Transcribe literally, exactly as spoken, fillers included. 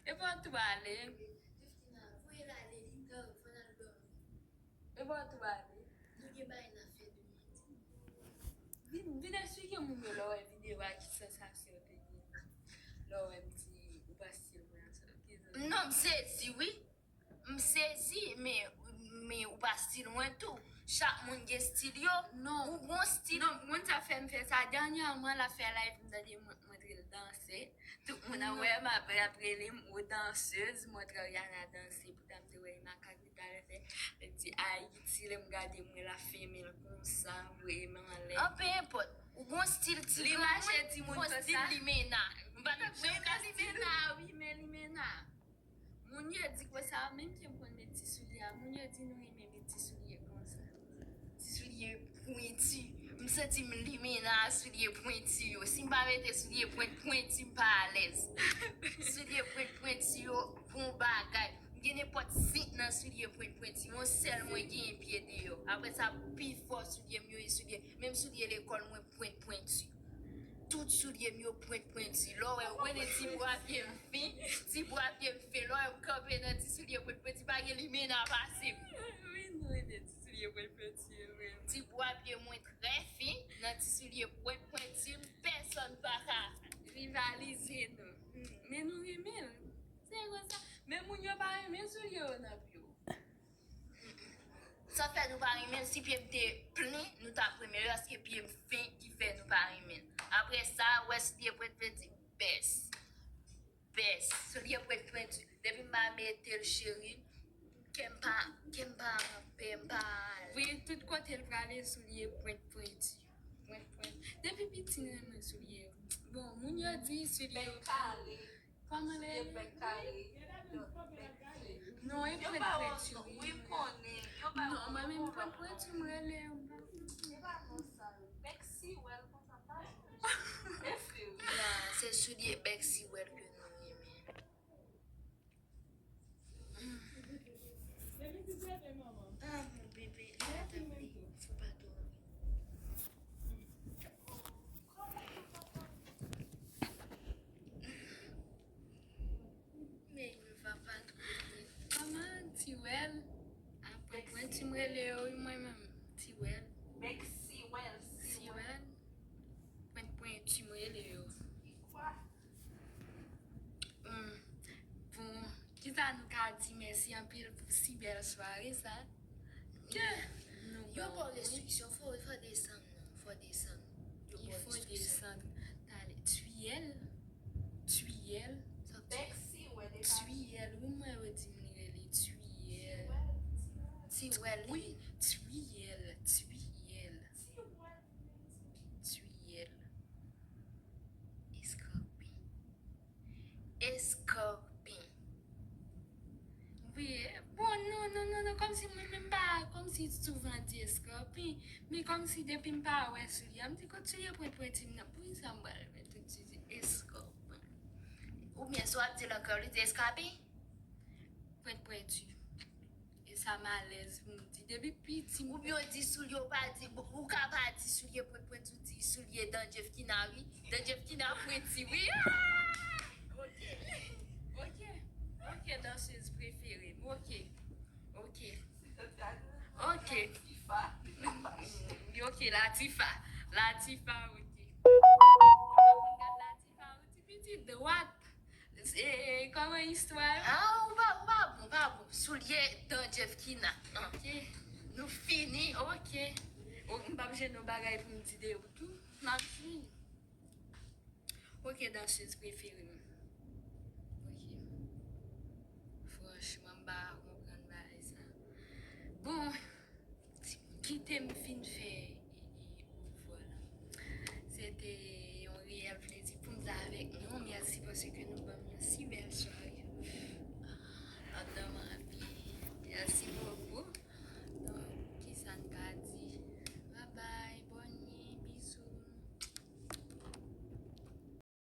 Epa w tou ale. Jefkina, voye l ale, li ta fò n al dòmi. Epa w tou ale. Nou gen bagay n ap fè demen. Vin, vin eksplike moun yo lè w wè videyo a ki sansasyon te gen. Lè w wè m di ou pa stil mwen ansanm. Non, m sezi, wi. M sezi, men, men ou pa stil mwen tou. Chak moun gen stil yo. Non. Ou gon stil. Non, moun sa fè m fè sa. Dènyèman, l ap fè live, m tande mwen, mwen antre l danse. Tout moun ap wè m, apre l ap rele m, ou dansez, mwen antre Rihanna danse, poutan m te wè e makak li t al fè. Li di, Ayiti, lè m gade mwen, l ap fèmen l konsa, voye m anlè. An, pe enpòt. Ou gon stil ti granmoun, ou gon stil limena. M pa t ap janm ka stil limena, wi, men limena. Moun yo di konsa, menm jan m konn met ti soulye a, moun yo di nou renmen met ti soulye konsa. Ti soulye pwenti. M santi m limena a soulye pwenti yo. Si m pa mete soulye pwent pwenti, m pa alèz. Soulye pwent pwenti yo, bon bagay. M gen nenpòt senk nan soulye pwent pwenti. Yon sèl mwen genyen pye deyò. Apre sa, pi fò soulye m yo, e soulye, menm soulye lekòl mwen pwent pwenti. Tout soulye m yo pwent pwenti. Lè w wè, ou konnen ti bwa pye m fen, ti bwa pye m fen. Lè w wè m kanpe nan ti soulye pwent pwenti, pa gen limena pase m. Wi, nou renmen ti soulye pwent pwenti yo, vrèman. Ti bwa pye mwen trè fen, nan ti soulye pwent pwenti m, pèsonn pa ka rivalize nou. Men nou renmen l. Se konsa. Men moun yo pa renmen soulye yo nan pye w. Sa fè nou pa renmen l, si pye m te plen, nou t ap renmen l, paske pye m fen ki fè nou pa renmen l. Apre sa, wè soulye pwent pwenti, bèst. Bèst. Soulye pwent pwenti. Depi m pa mete l, cheri, kè m pa, kè m pa anpè, m pa alèz. Wi, tout kote l prale, soulye pwent pwenti. Pwent pwenti. Depi piti, m renmen soulye yo. Bon, moun yo di soulye yo kare. Kòman lè bèk kare? Non, e pwent pwenti, wi. Wi, m konnen. Non, mwen menm pwent pwenti m rele. Yo pa non sa yo. Bèk siwèl konsa pa. E fri, wi. Ya, se soulye bèk siwèl ke nou renmen. Ah, mon bébé, attends, fò pa dòmi. Men il va pas dormir. Kòman, Tiwèl? Apre pwenti m rele yo, wi, mwen menm. Tiwèl. Bèk siwèl, siwèl. Siwèl. Pwent pwenti m rele yo. Ki kwa? Hmm. Bon, kisa nou ka di? Mèsi anpil pou si bèl sware sa. Yo ba w restriksyon, fò, fò desann, non, fò desann. Yo ba w restriksyon. Talè, twiyèl, twiyèl. Bèk siwèl, e pa twiyèl, wi, mwen yo di m li rele twiyèl. Tiwèl, wi, twiyèl, twiyèl. Twiyèl. Eskanpe. Eskanpe. Wi, bon, non, non, non, non, kòmsi mwen menm pa, kòmsi souvan di eskanpe, men kòmsi depi m pa wè soulye a, m di kot soulye pwent pwenti m nan, poukisa m pral met tout ti eskanpe? Oubyen si w ap di l ankò, li di eskape? Pwent pwenti. E sa m alèz pou m di. Depi piti m. Oubyen w di soulye, w pa di, ou ka pa di soulye pwent pwenti, ou di soulye Dan Jefkina, wi. Dan Jefkina pwenti, wi. Ah! Ok. Ok. Ok, dansez prefere m. Ok. Ok. Ok. Ok, Latifa. Latifa, ok. Ou pa konn gad Latifa, ou ti pitit dwat. E, kòman istwa yo? Ah, ou pa, ou pa bon, ou pa bon. Soulye Dan Jefkina. Ok. Nou fini. Ok. O, m p ap jwenn yon bagay pou m di de ou tou. M ap jwenn. Ok, dansez prefere m. Ok. Franchman, m pa konprann bagay sa. Bon, kite m fin fè